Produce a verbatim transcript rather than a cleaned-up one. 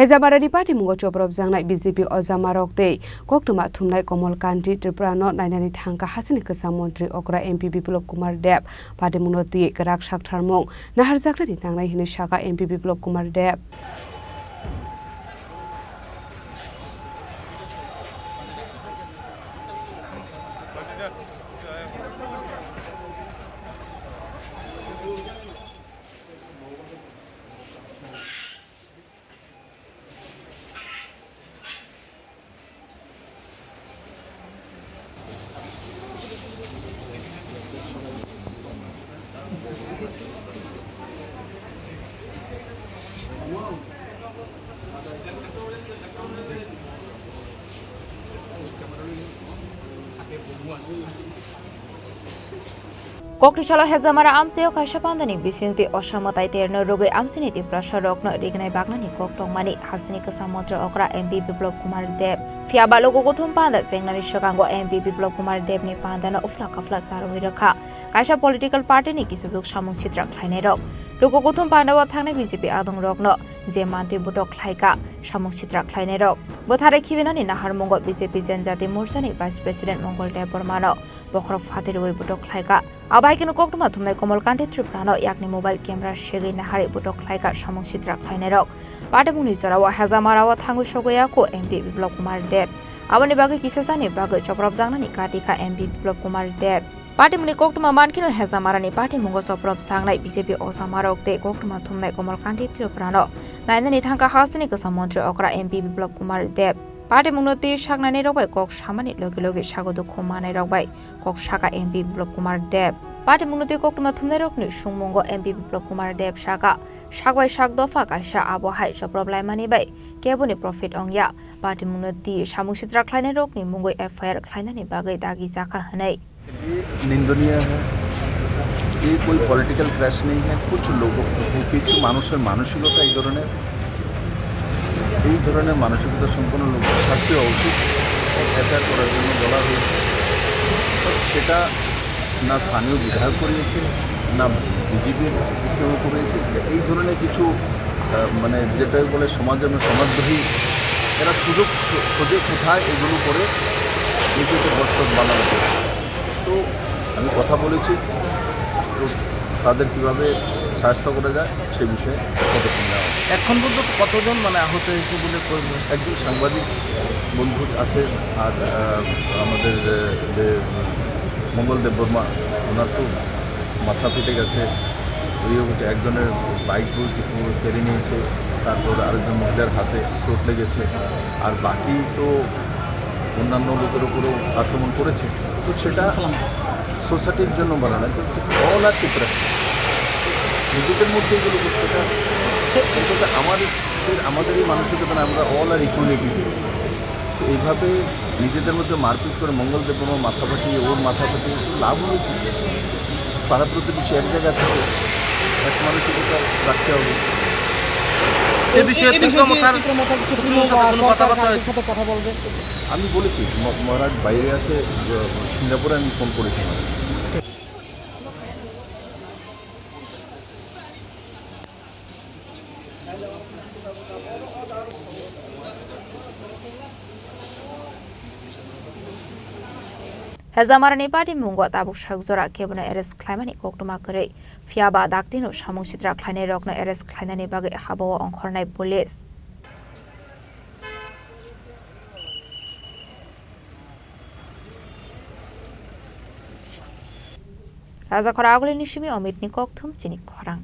Hezamarani patimungo chopropjaknai B J P ojamarok tei koktwma thumnai Komol Kanti Tripura no nainani thangkha hasini kwcham montri okra M P Biplop Kumar Deb. Patimungno twi kwrak saktharmung naharjaknani nangnai hwnwi sakha M P Biplop Kumar Deb. Kokthai salo Hezamara amchaio kaisa pandani bisingtwi osa mwtai terno rwgwi amchaini Tiprasa rokno rignai baknani kok tongmani hasini kwcham montri okra M P Biplop Kumar Deb. Phiya ba luku kuthum panda chengnani swkango M P Biplop Kumar Debni pandano uphla kaphla charwi rwkha kaisa political partyni kisajuk samung sitra khlainairok. Luku kuthum pandao thangnai B J P adongrokno je mantwi botok khlaikha samung sitra khlainairok. Bwtharwi khibinani naharmungo B J P Janjati Morchani Vice President Mongol Debbarmano bokhorok phatirwi botok khlaikha. Abo hai kheno koktwma thumnai Komol Kanti Tripurano yakni mobile camera segwi naharwi botok khlaikha samung sitra khlainairok. Patimungni jorao Hezamarao thangwi sogwi yakho M P Biplop Kumar Deb. Aboni bagwi kisa sani bagwi chopropjaknani kati kha M P Biplop Kumar Deb. Patimungni koktwma mankheno Hezamarani patimungo chopropjaknai B J P ojamarok tei koktwma thumnai Komol Kanti Tripurano nainani thangkha hasini kwcham montri okra M P Biplop Kumar Deb. Patimungno twi saknainirok bai kok samani logi logi sago dukhu manairok bai kok sakha M P Biplop Kumar Deb. Patimungno twi koktwma thumnairokni sungmungo M P Biplop Kumar Deb sakha, sak bai sak dopha kaisa abo hai choprop laimani bai keboni profit ongya. Patimungno twi samung sitra khlainairokni mungwi F I R khlainani bagwi dagi jakha hwnwi। ये निंदनीय है। ये कोई political clash নেই, হ্যাঁ, কিছু লোক, কিছু মানুষের মানসিকতা এই ধরনের, এই ধরনের মানসিকতা সম্পন্ন লোক শাস্তি হওয়া উচিত। এফআইআর করার জন্য বলা হয়েছে, তো সেটা না স্থানীয় বিধায়ক করিয়েছে, না বিজেপির কেউ করিয়েছে। এই ধরনের কিছু, আহ, মানে, যেটাই বলে সমাজের সমাজদ্রোহী, এরা সুযোগ খোঁজে কোথায় এগুলো করে নিজেদের বসবাস বানানো যায়। তো আমি কথা বলেছি, তো তাদের কিভাবে সাহায্য করা যায় সে বিষয়ে পদক্ষেপ নেওয়া হবে। এখন পর্যন্ত কতজন মানে আহত হয়েছে বলে খবর? একজন সাংবাদিক বন্ধু আছে, আর, আহ, আমাদের, আহ, যে মঙ্গল দেববর্মা, ওনার তো মাথা ফেটে গেছে, ওই হচ্ছে একজনের বাইক বই কিছু কেড়ে নিয়েছে, তারপর আরেকজন মহিলার হাতে চোট লেগেছে। আর বাকি তো অন্যান্য লোকের উপরেও আক্রমণ করেছে। তো সেটা সোসাইটির জন্য বানানো, কিন্তু অল আর ত্রিপুরা। নিজেদের মধ্যে এগুলো করতে চায়। কিন্তু আমাদের, আমাদের এই মানসিকতা না, আমরা অল আর ইকুয়ালিটি। তো এইভাবে নিজেদের মধ্যে মারপিট করে মঙ্গল দেববর্মার মাথা ফাটিয়ে, ওর মাথা ফাটিয়ে তো লাভ হলো কি? পাড়া প্রতিবেশী এক জায়গায় থাকে, এক মানসিকতা রাখতে হবে। সে বিষয়ে এই বিষয়ে তীব্র মথার তীব্র মথার কিছু সুপ্রিমোর সাথে কোনো কথাবার্তা হয়েছে? সাথে কথা বলবে। আমি বলেছি, ম-, মহারাজ বাইরে আছে, আহ, সিঙ্গাপুরে আমি ফোন করেছি মহারাজ। Hezamarani patimungo tabuk sak jora kebono arrest khlaimani koktwma kwrwi. Phiya ba daktino samung sitra khlainairokno arrest khlainani bagwi habao ongkhornai police. Rajakhora Agulini simi Omitni kokthum chini khorang.